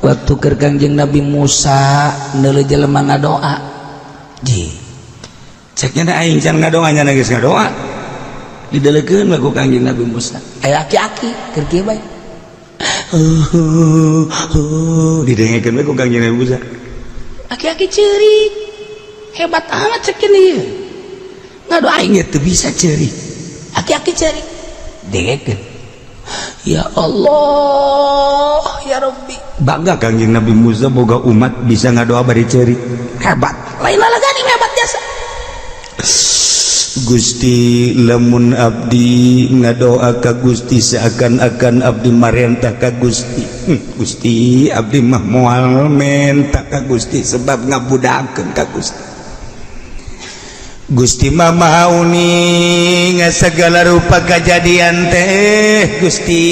Waktu keur Kangjeng Nabi Musa neuleuh jelema ngadoa ji, ceknya aing can ngadoa, nya geus ngadoa. Dideleukeun we ku Kangjeng Nabi Musa, aya aki-aki keur kieu bae, didengekeun we ku Kangjeng Nabi Musa. Aki-aki ceurik hebat amat, cek ieu ngadoa, aing teu bisa ceurik. Aki-aki ceurik, dengekeun, "Ya Allah, ya Rabbi." Bangga Kangjeng Nabi Musa boga umat bisa ngadoa bari ceurik, hebat. Lain lalagani, hebat jasa. Gusti, lamun abdi ngadoa ka Gusti seakan-akan abdi marentah ka Gusti. Gusti, abdi mah moal menta ka Gusti sebab ngabudakeun ka Gusti. Gusti mah maha uning segala rupa kejadian teh. Gusti,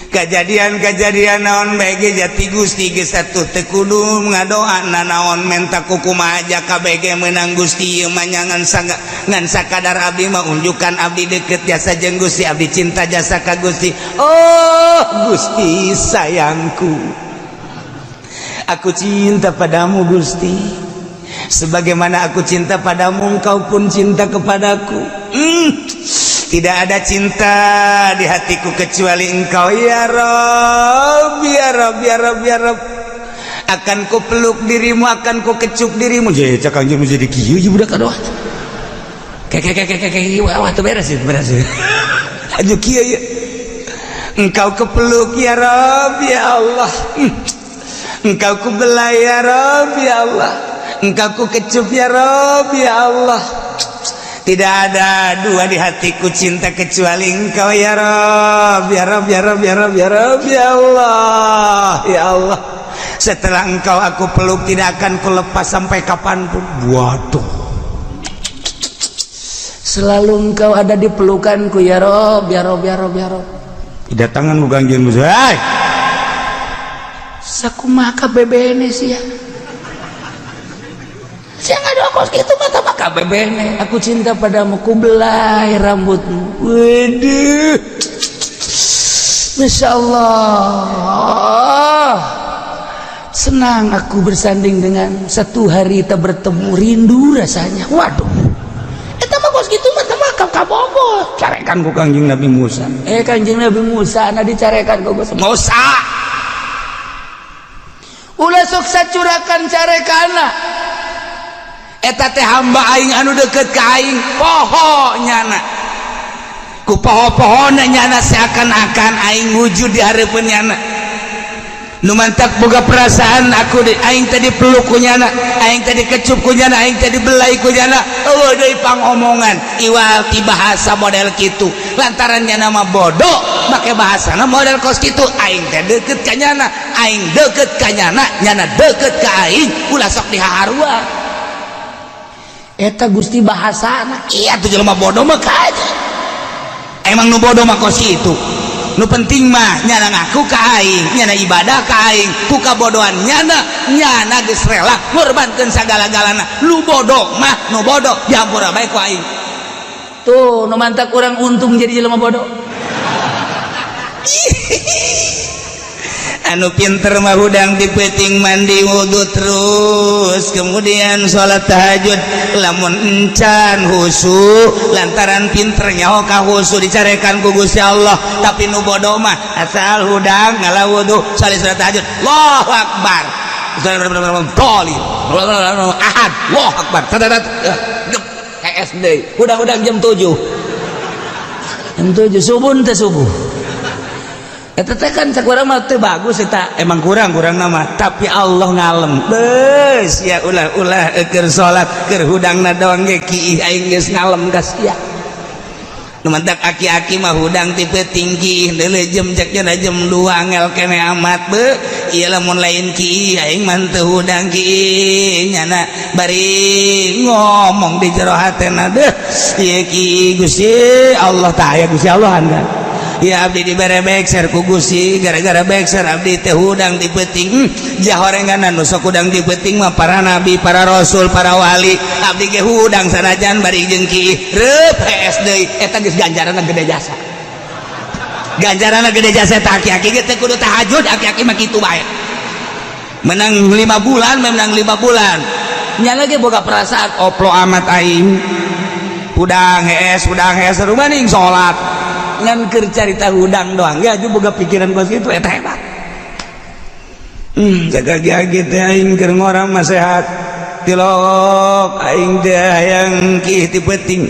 kejadian-kejadian naon bae jati Gusti geus atuh teu kudu ngadoa nanaon, menta kukumaha aja KBG menang. Gusti, ieu mah ngan ngan sakadar abdi mah unjukan abdi deket jasa jeung Gusti, abdi cinta jasa ka Gusti. Oh Gusti sayangku, aku cinta padamu Gusti. Sebagaimana aku cinta padamu, engkau pun cinta kepadaku. Tidak ada cinta di hatiku kecuali engkau, ya Rob, ya Rob, ya Rob, ya Rob. Akan ku peluk dirimu, akan ku kecup dirimu. Jadi cak anjing jadi kieu ieu budak aduh. Kayak kayak kayak kayak, wah, tuh beres itu, beres. Aja kieu ya. Engkau kepeluk, ya Rob, ya Allah. Engkau ku belai, ya Rob, ya Allah. Engkau ku kecup, ya Rob, ya Allah. Tidak ada dua di hatiku cinta kecuali engkau, ya Rob, ya Rob, ya Rob, ya Rob, ya Rob, ya Allah, ya Allah. Setelah engkau aku peluk, tidak akan kulepas sampai kapanpun. Waduh. Selalu engkau ada di pelukanku, ya Rob, ya Rob, ya Rob, ya Rob. Tidak tangan bukan musuh. Hai. Sakumaha KBBN sih ya. Saya nggak ada kos gitu mata maka KBBN. Aku cinta padamu, ku belai rambutmu. Waduh. Masya Allah. Senang aku bersanding dengan satu hari kita bertemu, rindu rasanya. Waduh. Eta mah kos gitu mah mah kabogo. Carekan ku Kangjeng Nabi Musa. Eh, Kanjeng Nabi Musa na dicarekan ku Gusti. Musa. Ulah sok sacurakan carekana. Eta teh hamba aing anu deket ka aing, poho nyana. Ku poho-pohona nyana seakan-akan aing wujud di hareupeun nyana. Nu mantak boga perasaan aku di, aing tadi peluk ku nyana, aing tadi kecup ku nyana, aing tadi belai ku nyana. Eueuh deui pangomongan iwal ti bahasa model kitu. Lantaran nyana mah bodoh, make bahasana model kos kitu. Aing teh deket ka nyana, aing deket ka nyana, nyana deket ka aing, ulah sok dihaharua. Eta Gusti bahasana. Iya tuh, jelema bodoh mah kaja. Emang nu bodoh mah kos kitu. Nu penting mah nyana ngaku ka aing, nyana ibadah ka aing, ku kabodohan nyana, nyana geus rela ngorbankeun sagala-galana. Lu bodoh mah nu bodoh diampura bae ku aing. Tuh, nu mantak kurang untung jadi jelema bodoh. Anu pinter mah hudang di peuting mandi wudhu, terus kemudian sholat tahajud. Lamun encan husu, lantaran pinter nyaho ka husu, dicarekan ku Gusti Allah. Tapi nu bodoh mah asal hudang ngala wudhu, salat tahajud, Allahu akbar, Doli ahad, Allahu akbar, SD hudang-hudang jam 7, jam 7 subuh teh, subuh. Eta teh kan cek urang mah teu bagus eta. Emang kurang kurang nama, tapi Allah ngalem bes ya. Ulah ulah keur salat, keur hudangna doang ge kiih, aing geus ngalem ka sia. Nu mantak aki-aki mah hudang ti peuting kiih, deuleu jam, cek jam 2, angel kene amat be. Ieu lamun lain kiih, aing mah teu hudang kiih. Nyana bari ngomong di jero hatena, deuh ieu kiih Gusti Allah tah aya Gusti Allah kan ya. Abdi dibere bekser ku Gusti, gara-gara bekser abdi teh hudang di peuting. Jahorengan nu sok hudang di peuting mah para nabi, para rasul, para wali. Abdi ge hudang sanajan bari jeung kiih, reup hees deui. Eta geus ganjaranna gede jasa. Ganjaran gede jasa eta aki-aki ge teu kudu tahajud, aki-aki mah kitu bae. Menang 5 bulan, menang 5 bulan. Nya lagi boga perasaan oplo amat aing. Hudang hees, hudang hees maning salat. Ngan keur carita hudang doang ya boga pikiran kos kitu, eta hebat. Jaga ge teh aing keur ngora mah sehat. Tilok aing teh hayang ki ti peuting.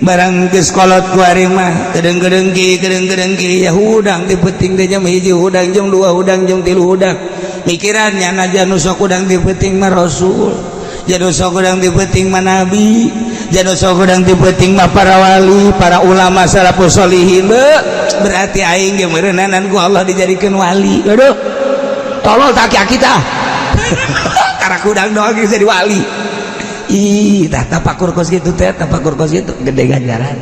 Barang geus kolot ku ari mah kedeng-kedeng ki, kedeng-kedeng ki, ya hudang ti peuting teh jam 1 hudang, jam 2 hudang, jam 3 hudang. Mikirannya najan nu sok hudang ti peuting mah Rasul, nu sok hudang ti peuting mah Nabi, nu sok hudang ti peuting mah para wali, para ulama salafus solihin. Berarti aing ge meureunanan ku Allah dijadikeun wali. Aduh, tolol tak aki tah. Karak hudang doang geus jadi wali. Ih, tah tapakur kos kitu teh, tapakur kos kitu gede ganjaran.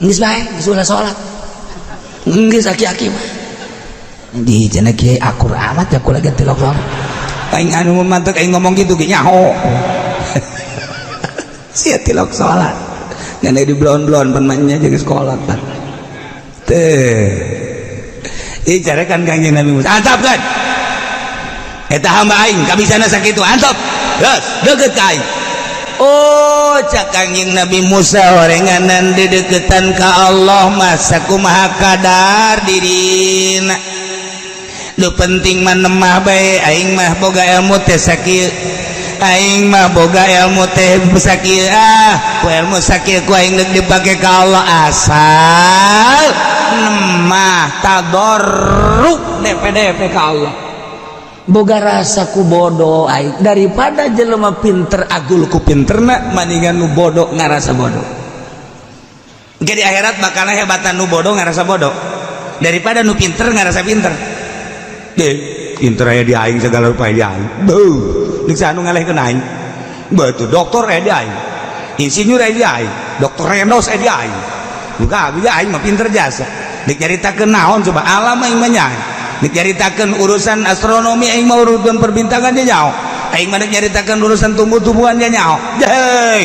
Geus bae, geus ulah salat. Geus aki-aki mah. Di cenah kiai akur amat ya kula ge tilok salat. Aing anu mantek aing ngomong gitu ge nyaho. Sia tilok salat. Ngan di blon-blon pan mah jeung sekolah pan. Teh. Ih, carekan Kangjeng Nabi Musa. Antap kan? Eta hamba aing kabisana sakitu, antap. Geus, deukeut ka aing. Oh, cak Kangjeng Nabi Musa, orenganan dideketan ka Allah mah sakumaha kadar dirina. Nu penting mah nemah bae, aing mah boga ilmu teh sakieu. Aing mah boga ilmu teh sakieu, ah, ku ilmu sakieu ku aing deuk dipake ka Allah, asal nemah tadarru DPDP ka Allah. Boga rasa ku bodoh aing daripada jelema pinter agul ku pinterna, maningan nu bodoh ngarasa bodoh. Jadi akhirat bakal hebatan nu bodoh ngarasa bodoh daripada nu pinter ngarasa pinter. Deh, pinter aya di aing, segala rupa di aing. Beuh, deuk anu ngalehkeun aing. Betul, doktor aya di aing. Insinyur aya di aing, doktor Rendos aya di aing. Buka abdi aing mah pinter jasa. Deuk nyaritakeun naon coba, alam aing mah nyaho. Deuk nyaritakeun urusan astronomi aing mah, urusan perbintangan dia nyaho. Aing mah deuk nyaritakeun urusan tumbuh-tumbuhan dia nyaho. Hei,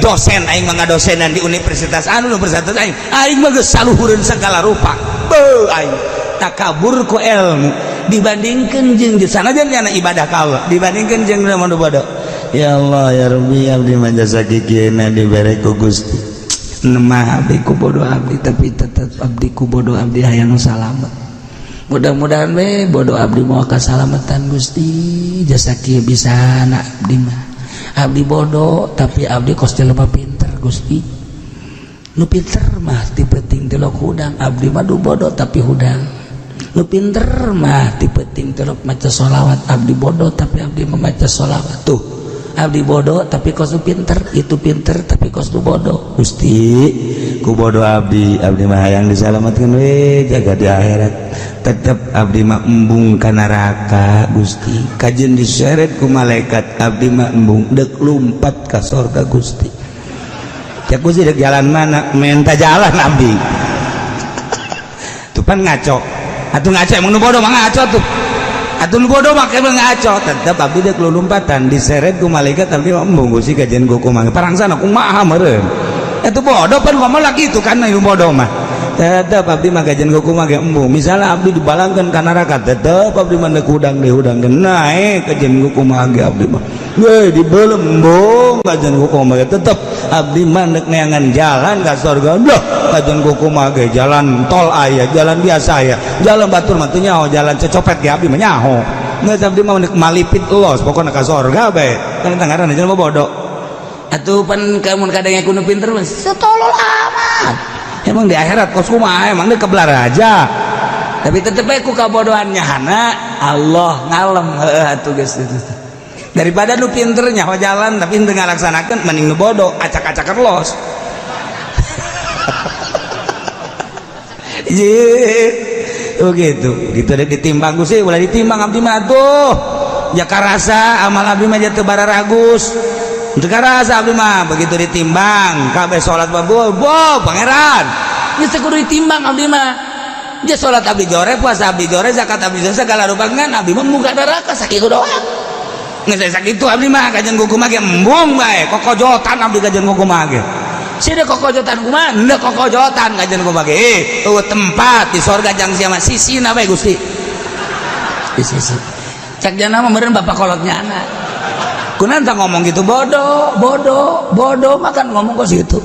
dosen aing mah, ngadosenan di universitas anu, universitas aing. Aing mah geus saluhureun segala rupa. Beuh, aing takabur ku ilmu dibandingkan jeung di sana nyana ibadah ka Allah dibandingkan jeung nu bodoh. Ya Allah ya Rabbi, abdi mah jasa kikieuna dibere ku Gusti, nemah abdi ku bodoh abdi, tapi tetep abdi ku bodoh abdi hayang salamet. Mudah-mudahan we bodoh abdi mau kasalamatan Gusti, jasa kieu bisa anak abdi mah. Abdi bodoh tapi abdi kos jelema pinter Gusti. Nu pinter mah ti peuting tilok hudang, abdi mah du bodoh tapi hudang. Nu pinter mah ti peuting tilok maca sholawat, abdi bodoh tapi abdi membaca sholawat. Tuh, abdi bodoh tapi kos nu pinter, itu pinter tapi kos nu bodoh. Gusti, ku bodoh abdi, abdi mah hayang disalamatkeun we jaga di akhirat. Tetep abdi mah embung ka neraka Gusti, kajeun diseret ku malaikat abdi mah embung, dek lumpat ka sorga Gusti. Cek Gusti, dek jalan mana? Minta jalan abdi tuh pan ngaco atuh, ngaco emang nu bodoh mah ngaco tuh atuh, nu bodoh mah emang ngaco. Tetep abdi dek lompatan diseret ku malaikat, abdi mah embung Gusti, kajeun ku kumaha parangsana kumaha meureun. Itu bodoh pan ngomong lagi itu kan, nu bodoh mah tetep abdi mah kajeun ku kumaha ge embung. Misalnya abdi dibalangkeun ka neraka, tetep abdi mah deuk hudang deui, hudang naik kajeun ku kumaha ge abdi mah we dibelem embung, kajeun ku kumaha ge tetep abdi mah deuk neangan jalan ka surga. Dah kajeun ku kumaha ge, jalan tol aya, jalan biasa aya, jalan batur mah teu nyaho, jalan cecopet ge abdi mah nyaho. Geus abdi mah deuk malipit los, pokona ka surga bae kan ngaranna jelema bodoh. Atuh pan kamu kadang kudu pinter mah setolol amat. Emang di akhirat kos kumaha, emang dia kebelar aja, tapi tetep bae ku kabodohannya hana Allah ngalem. Heuh atuh geus daripada nu pinter nyaho jalan tapi teu ngalaksanakeun, mending nu bodoh acak-acakan los. Ye, begitu gitu deh ditimbang Gusti, ulah ditimbang abdi mah tuh ya karasa amal abdi mah teu bararagus. Teu karasa abdi mah begitu ditimbang kabeh salat mah bo pangeran geus teu kudu ditimbang abdi mah. Dia salat abdi jore, puasa abdi jore, zakat abdi jore, segala rupa, ngan abdi mah muka neraka sakitu doang. Geus sakitu abdi mah kajeun kumaha ge embung bae, kokojotan abdi kajeun kumaha ge. Sia kokojotan kumaha? Henteu kokojotan kajian kumaha ge. Eueuh tempat di sorga jang sia mah sisina bae Gusti. Di sisi. Cak jana mah meureun bapak kolotnya anak. Kunaon tah ngomong gitu bodoh, bodoh, bodoh makan ngomong kos gitu.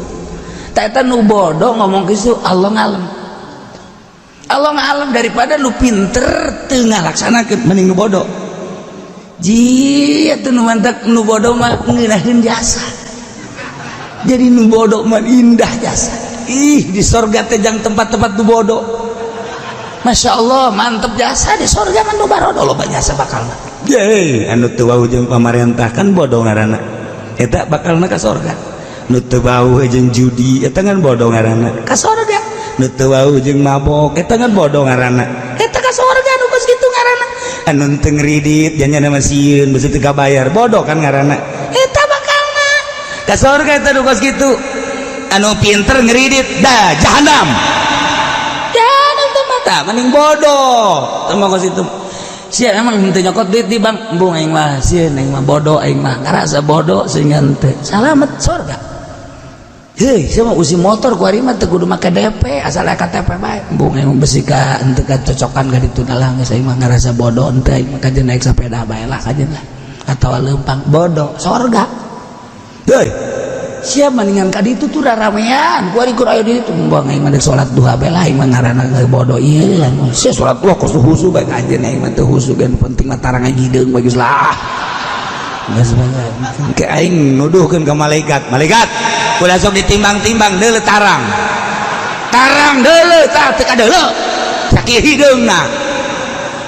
Tah eta nu bodoh ngomong gitu Allah ngalem. Allah ngalem daripada lu pinter teu ngalaksanakeun mending nu bodoh. Ji atuh nu mantak nu bodoh mah ngeunaheun jasa. Jadi nu bodoh mah indah jasa. Ih di sorga teh jang tempat-tempat nu bodoh. Masya Allah mantep jasa di sorga mah nu barodo loba jasa bakal mah. Ye, anu teu wau jeung pamarentah kan bodoh ngaranna. Eta bakalna ka sorga. Nu teu wau jeung judi eta kan bodoh ngaranna. Ka sorga. Nu teu wau jeung mabok eta kan bodoh ngaranna. Eta ka sorga nu kos kitu ngaranna. Anu teu ngridit janjana mah sieun beusi teu kabayar bodoh kan ngaranna. Eta bakalna. Ka sorga eta nu kos kitu. Anu pinter ngridit dah jahanam. Jahanam teh mata mending bodoh. Teu mah kos itu. Sia emang henteu nyokot duit di bank, embung aing mah sieun aing mah bodoh aing mah ngarasa bodoh sehingga henteu. Salamet sorga. Hei, sia mah usi motor ku ari mah teu kudu make DP, asal aya KTP bae. Embung aing mah besi ka henteu kacocokan ka ditu lah geus aing mah ngarasa bodoh henteu aing mah kajeun naik sepeda bae lah kajeun lah. Atawa leumpang bodoh sorga. Hei, sia mendingan ka ditu tuh raramean ku ari keur aya di ditu embung aing mah dek salat duha bae lah aing mah ngaranna bodoh ieu lah. Sia salat duha kos husu bae kajeun aing mah teu husu ge nu penting mah tarang hideung bae geus lah. Geus bae. Ke aing nuduhkeun ka malaikat. Malaikat, ulah sok ditimbang-timbang deuleu tarang. Tarang deuleu tah teu kadeuleu. Sakieu hideungna.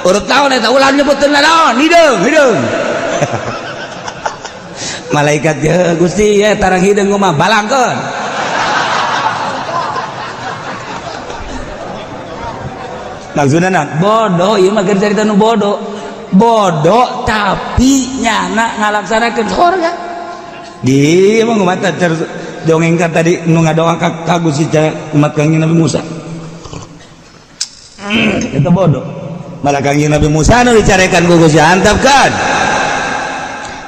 Urut naon eta ulah nyebutkeun naon? Hideung, hideung. Malaikat ya Gusti ya tarang hideung mah balangkeun. Maksudna naon? Bodoh ieu mah keur carita nu bodoh. Bodoh tapi nyana ngalaksanakeun sorga. Di emang mata cer dongeng kan tadi nu ngadoa ka Gusti umat Kangjeng Nabi Musa. Eta bodoh. Malah Kangjeng Nabi Musa nu dicarekan ku Gusti antap kan.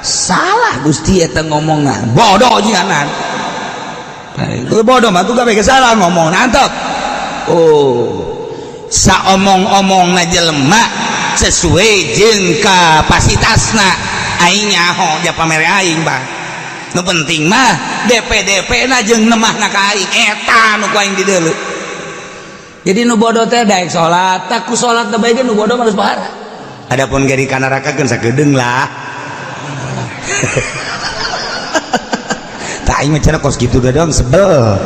Salah Gusti eta ngomongna. Bodoh jianan. Itu bodoh mah tuh kabeh salah ngomong antap. Oh. Saomong-omongna jelema sesuai jeung kapasitasna aing nyaho ja pamere aing bah. Nu penting mah DP-DP na jeung nemahna ka aing eta nu ku aing dideuleu. Jadi nu bodoh teh daek salat, tak ku salat teh bae nu bodoh mah geus bahara. Adapun ge di kanaraka keun sakedeung lah. Tah aing mah cenah kos kitu doang sebel.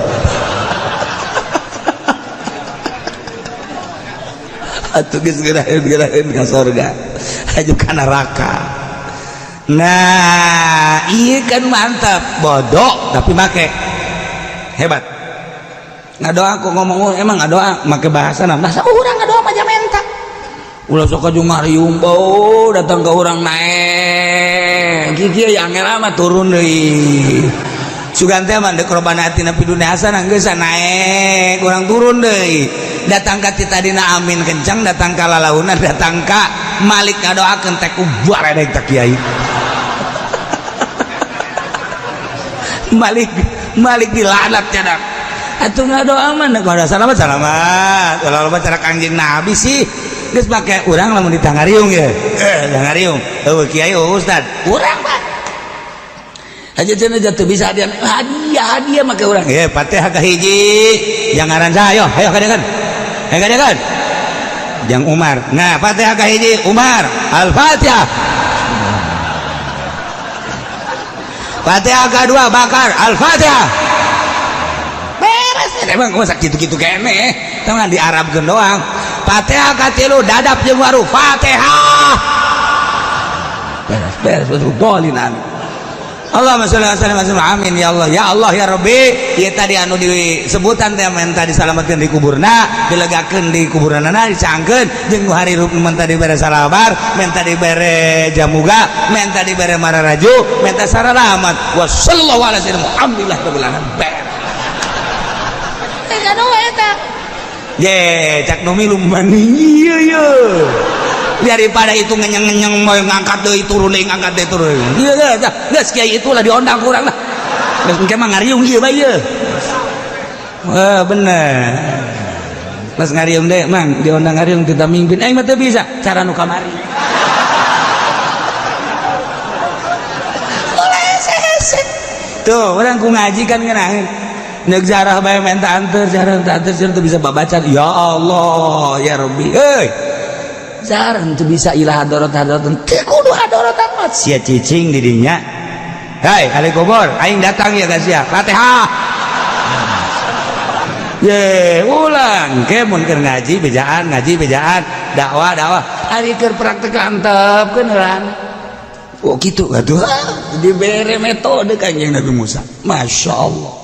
Atuh geus geuraheun-geuraheun ka sorga aju ka neraka. Nah, iya kan mantap, bodoh tapi make hebat. Ngadoa aku ngomong emang ngadoa make bahasa nah bahasa urang ngadoa mah menta. Ulah sok aju ngariung bau datang ke urang naek. Kieu yang angel mah turun deui. Sugan teh mah deuk robana atina fid dunya hasanah geus naek, urang turun deui. Datang ka ti tadina amin kencang, datang ka lalaunan, datang ka Malik ngadoakeun teh ku baredeg ta kiai. Malik Malik dilaknat cadak. Atuh ngadoa mah deuk salamat salamat. Ulah loba cara Kangjeng Nabi sih. Geus make urang lamun ditangariung ye. Tangariung. Eueuh kiai eueuh ustad. Urang mah. Aja cenah jatuh bisa hadiah hadiah hadiah make urang. Ye Fatihah ka hiji. Jang ngaran saha ayo, ayo kadekan. Ayo kadekan. Jang Umar. Nah, Fatihah ka hiji Umar. Al-Fatihah. Fatihah kedua Bakar. Al-Fatihah. Beres emang masa kitu-kitu kene. Tah di Arabkeun doang. Fatihah katilu dadap jeung waru. Fatihah. Beres beres beres dolin amin. Allahumma sholli wa sallim wa amin ya Allah ya Allah ya Rabbi. Ieu tadi anu disebutan teh menta disalametkeun di kuburna, dilegakeun di kuburanana, dicangkeun jeung nu hari menta dibere salabar, menta dibere jamuga, menta dibere mararaju, menta saralamat. Wa sallallahu alaihi wasallam alhamdulillah rabbil alamin. Teh gadoa eta. Ye, cak nu milu maning ieu ye. Daripada itu ngenyeng-ngenyeng mau ngangkat deui turun deui ngangkat deui turun. Ieu geus geus kiai itulah diondang kurang lah. Geus engke mah ngariung ieu bae ieu. Eh, bener. Mas ngariung deh, Mang, diundang ngariung kita mimpin. Aing mah teu bisa cara nu kamari. Tuh, orang ku ngaji kan ngenahin. Nek jarah bae minta anter, jarah minta anter, jarah teu bisa babaca. Ya Allah, ya Rabbi. Euy. Jarah teu bisa ilah hadorot hadorot. Teu kudu hadorotan mah. Sia cicing di dinya. Hai, ahli kubur, aing datang ya guys ya. Fatihah. Ye, ulang ke mun keur ngaji bejaan, dakwah dakwah. Ari keur praktek antepkeun heula. Oh gitu atuh. Dibere metode Kanjeng Nabi Musa. Masya Allah.